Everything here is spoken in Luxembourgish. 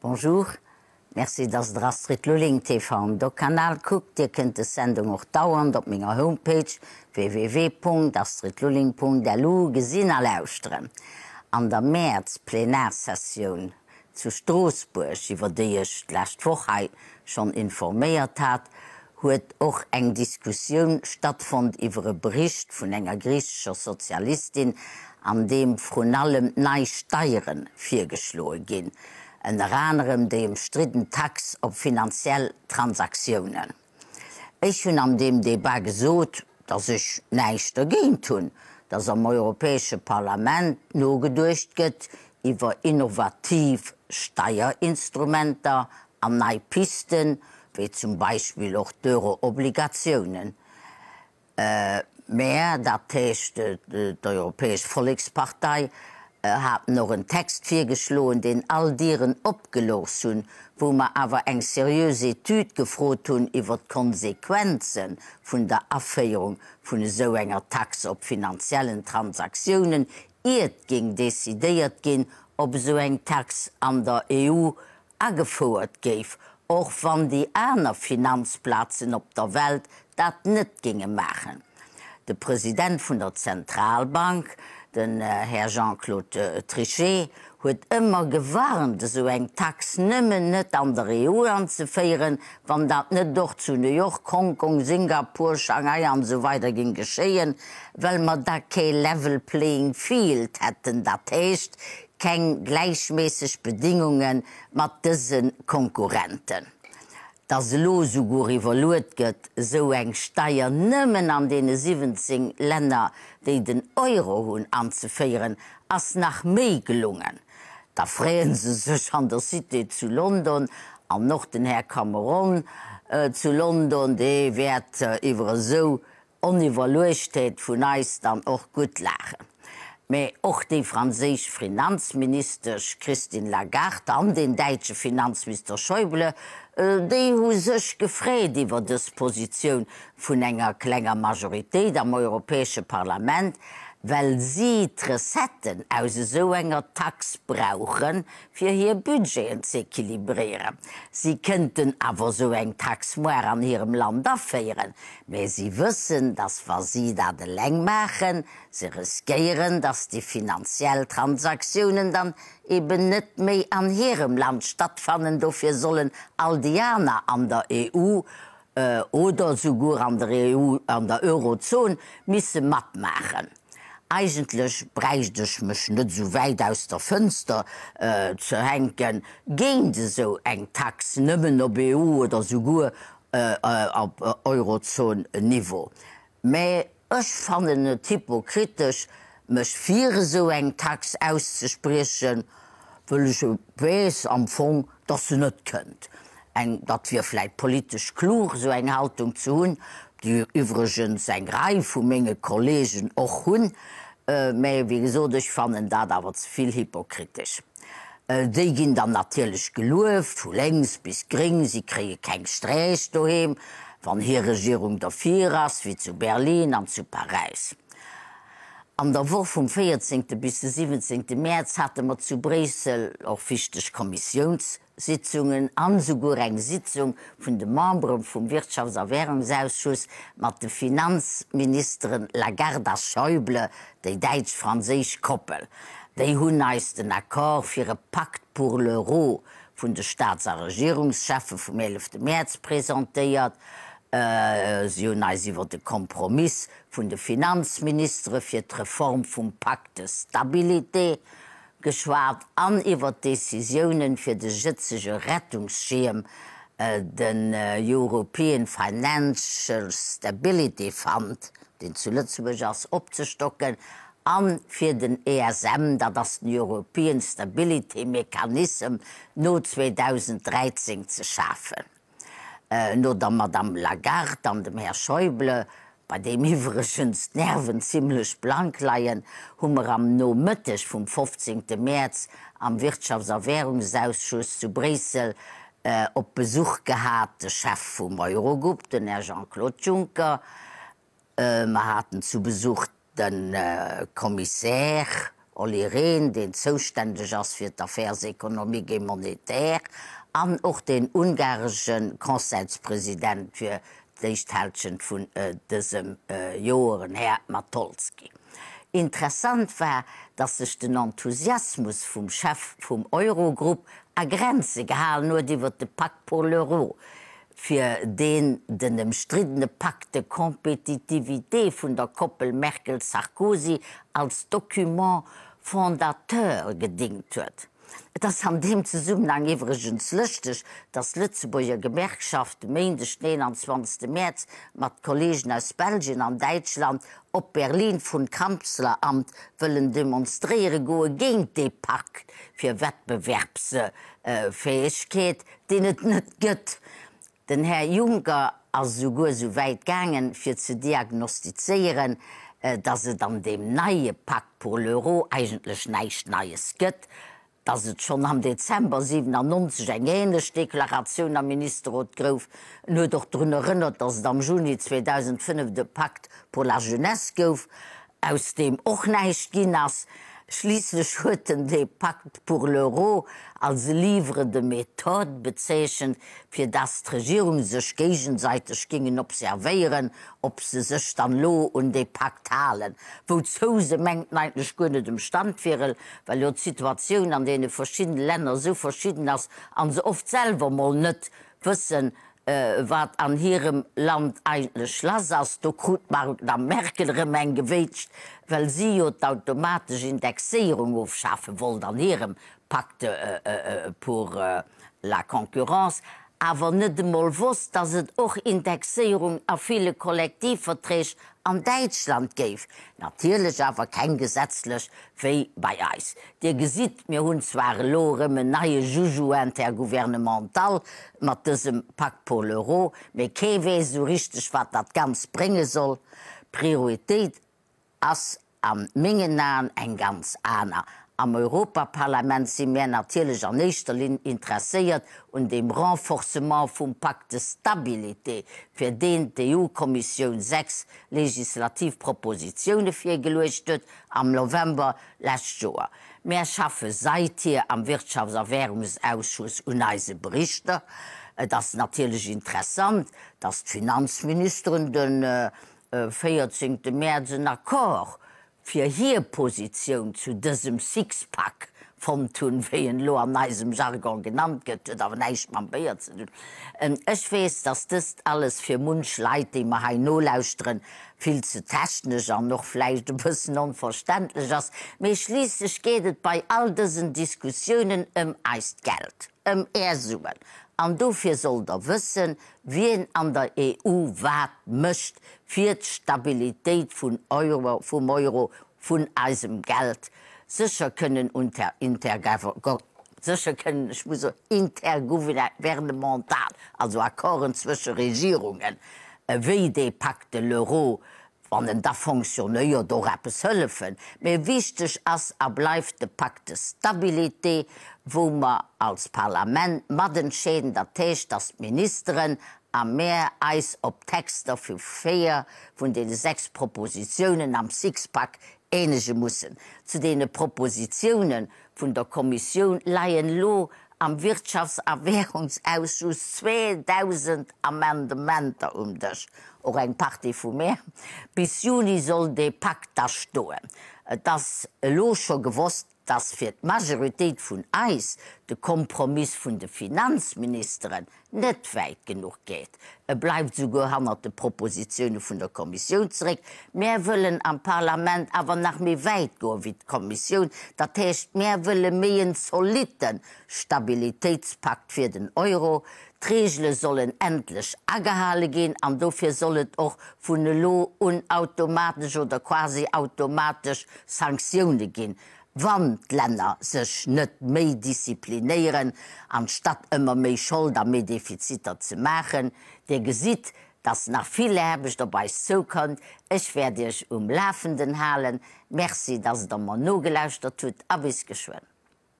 Bonjour, merci dass der Astrid Lulling TV um Doc-Kanal kuckt. Dir kënnt des Sendung och dauernd op menger Homepage www.astridlulling.lu gesinn a lauschteren. An der Mäerz-Plenarsessioun zu Stroossbuerg, iwwer déi ech d'lescht Woch hei schonn informéiert hat, huet och eng Diskussioun stattfonnt iwwer e Bericht vun enger griichescher Sozialistin, an deem vrun allem nei Steiere virgeschloe ginn, ënner anerem déi ëmstridden Tax op finanziell Transaktiounen. Ech hunn an deem Debat gesot, datt ech näischt dergéint hunn, datt am Europäesche Parlament nogeduecht gëtt iwwer innovativ Steierinstrumenter an nei Pisten, wéi zum Beispill och d'Euro-Obligatiounen. Mä, dat heescht d'Europäesch Vollekspartei, haten och en Text virgeschloen, deen all Dieren opgelooss hunn, wou mer awer eng seriös Etüd gefrot hunn iwwert d'Konsequenze vun der Aféierung vun esou enger Tax op finanziellen Transaktiounen, iert géing decidéiert ginn, ob esou eng Tax an der EU agefouert géif, och wann déi aner Finanzplazen op der Welt dat net géinge maachen. De President vun der Zentralbank, den Här Jean-Claude Trichet, huet ëmmer gewarnt, esou eng Tax nëmmen net an der EU anzeféieren, wann dat net och zu New York, Hongkong, Singapur, Shanghai an esou weider géing geschéien, well mer da kee level playing field hätten, dat heescht keng gläichméisseg Bedingunge mat dëse Konkurrenten. Dass elo esouguer iwwerluet gëtt, esou eng Steier nëmmen an deene 17 Länner, déi den Euro hunn, anzeféieren, ass nach méi gelungen. Da freeë se sech an der Cité zu London, an och den Här Cameron zu London, dee wäert iwwer esou Oniwwerluechtheet vun eis dann och gutt laachen. Mä och déi franséisch Finanzministesch Christine Lagarde an deen däitsche Finanzminister Schäuble, déi hu sech gefreet iwwer dës Positioun vun enger klenger Majoritéit am Europäesche Parlament, well si d'Recetten aus esou enger Tax brauchen, fir hir Budgeten z'equilibréieren. Si kënnten awer esou eng Taxe moar an hirem Land aféieren, mä si wëssen, dass wa si dat eleng maachen, se riskéieren, dass déi finanziell Transaktiounen dann eben net méi an hirem Land stattfannen. Dofir sollen all déi aner an der EU oder souguer an der EU, an der Eurozon misse matmaachen. Eigentlech bräicht ech mech net esou wäit aus der Fënster ze hänken géint esou eng Tax nëmmen op EU oder souguer op Eurozon-Niveau. Mä ech fannen et hypokritesch, mech fir esou eng Tax auszespriechen, wëll ech weess am Fong, dass se net kënnt. Eng, dat wier vläit politesch klug, esou eng Haltung ze hunn, déi iwwregens eng Rei vu menge Kollegen och hunn, mä wéi gesot, ech fannen dat awer ze vill hypokritesch. Déi ginn dann natierlech gelueft, vu lénks bis gréng, si kréie keng Sträch doheem, wann hir Regierung derfir ass, wéi zu Berlin an zu Paräis. An der Woch vum 14. Bis de 17. Mäerz hate mer zu Bréissel och wichteg Kommissiounssitzungen an esouguer eng Sitzung vun de Membere vum Wirtschafts a Währungsausschuss mat de Finanzministeren Lagarde a Schäuble, déi däitsch-franséisch Koppel. Déi hunn eis den Accord fir e Pacte pour l'euro vun de Staats a Regierungscheffe vum 11. Mäerz presentéiert. Si hunn eis iwwer de Kompromiss vun de Finanzministere fir d'Reform vum Pacte de stabilité geschwat an iwwer d'Decisiounen fir de jëtzege Rettungsschierm, den European Financial Stability Fund, deen zu Lëtzebuerg ass, opzestocken a fir den ESM, dat ass den European Stability Mechanism, no 2013 ze schafen. No der Madame Lagarde an dem Här Schäuble, bei deem iwwregens d'Nerven zimlech blank leien, hu mer am Nomëtteg vum 15. Mäerz am Wirtschafts a Währungsausschuss zu Bréissel op Besuch gehat de Chef vum Eurogrupp, den Här Jean-Claude Juncker. Mer haten zu Besuch de Kommissär. Olli Rehn, deen zoustänneg ass fir d'Affaires économiques et monétaires, an och den ungaresche Conseilspresident fir d'éischt Hälschent vun dësem Joer, den Här Matolsky. Interessant war, datt sech den Enthusiasmus vum Chef vum Eurogrupp a Grenze gehalen huet iwwer de Pacte pour l'euro, fir deen den ëmstriddene Pacte de compétitivité vun der Koppel Merkel-Sarkozy als Document fondateur gedingt huet. Et ass an deem Zesummenhang iwwregens lëschteg, datt d'Lëtzebuerger Gewerkschaft de Méindeg den 21 Mäerz mat Kolleegen aus Belgien an Däitschland op Berlin vrun d'Kanzleramt wëllen demonstréiere goe géint dee Pakt fir Wettbewerbsfäegkeet, deen et net gëtt. Den Här Juncker ass esouguer esou wäit gaangen, fir ze diagnostizéieren, datt et an deem neie Pacte pour l'euro eigentlech näischt Neies gëtt, datt et schonn am Dezember 97 eng ähnlech Deklaratioun am Ministerrot grouf. En huet och drun erënnert, datt et am Juni 2005 de Pacte pour la jeunesse gouf, aus deem och näischt ginn ass. Schliisslech huet en dee Pacte pour l'euro als e Livre de méthode bezeechent, fir dass d'Regierunge sech géigenseiteg gingen observéieren, ob se sech dann elo un dee Pakt halen, wouzou se mengten eigentlech guer net emstand wieren, well jo d'Situatioun an deene verschiddene Länner esou verschidden ass a se oft selwer mol net wëssen, wat an hirem Land eigentlech lass ass. Do krut d'Madame Merkel erëm eng gewéitscht, well si jo d'automatesch Indexéierung ofschafe wollt an hirem Pacte pour la concurrence, awer net emol wosst, datt et och Indexéierung a ville Kollektivverträg an Däitschland géif, natierlech awer keng gesetzlech wéi bei eis. Dir gesitt, mir hunn zwar elo erëm en neie Joujou intergouvernemental mat dësem Pacte pour l'euro, mee kee weess esou richteg, wat dat Ganzt brénge soll. Prioritéit ass a mengen Aen eng ganz aner. Am Europaparlament si mär natierlech an éischter Linn interesséiert un dem Renforcement vum Pacte de stabilité, fir deen d'EU-Kommissioun 6 legislativ Propositioune virgeluecht huet am November lescht Joer. Mär schaffe seithier am Wirtschafts a Währungsausschuss un eise Berichter. Et ass natierlech interessant, dass d'Finanzministeren de 14 Mäerz en Accord fir hir Positioun zu dësem Sixpack fonnt hunn, wéi en elo an eisem Jargon genannt gëtt, huet awer näischt mam Béier ze dun. Ech weess, dass dëst alles fir munch Leit, déi mer hei nolauschteren, vill ze technesch an och vläicht e bëssen onverständlech ass, mee schliisslech geet et bei all dësen Diskussiounen ëm eist Geld, ëm Är Suen. An dofir sollt Der wëssen, wien an der EU wat mécht fir d'Stabilitéit vun Euro, vum Euro, vun eisem Geld sécher kënnen sécher kënnen, ech muss soen, intergouvernemental, also Accorden zwësche Regierungen, wéi dee Pacte de l'euro, wann en da fonctionnéiert, och eppes hëllefen. Mee wichteg ass a bleift de Pacte de stabilité, wou mer als Parlament matentscheeden, dat heescht, dass d'Ministeren a mär eis op d'Texter vu véier vun deene 6 Propositionen am Sixpack eenege mussen. Zu deene Propositionen vun der Kommissioun leien elo am Wirtschafts a Währungsausschuss 2.000 Amendementer um Dësch, och eng Partie vu mär. Bis Juni soll dee Pak da stoen. Et ass elo scho gewosst, dass fir d'Majoritéit vun eis de Kompromiss vun de Finanzministeren net wäit genuch geet. E bleift esouguer hannert de Propositioune vun der Kommissioun zeréck. Mär wëllen am Parlament awer nach méi wäit goe wéi d'Kommissioun. Dat heescht, mär wëlle méi en zolitte Stabilitéitspakt fir den Euro. D'Reegele sollen endlech agehale ginn an dofir soll et och vun elo un automatesch oder quasi automatesch Sanktioune ginn. Wann d'Länner sech net méi disziplinéieren, anstatt ëmmer méi Schold a méi Defiziter ze maachen. Dir gesitt, dass nach vill Aarbecht op eis zoukënnt. Ech wäert Iech um Lafenden halen. Merci, dass Der mer nogelauschtert hutt a bis geschwënn.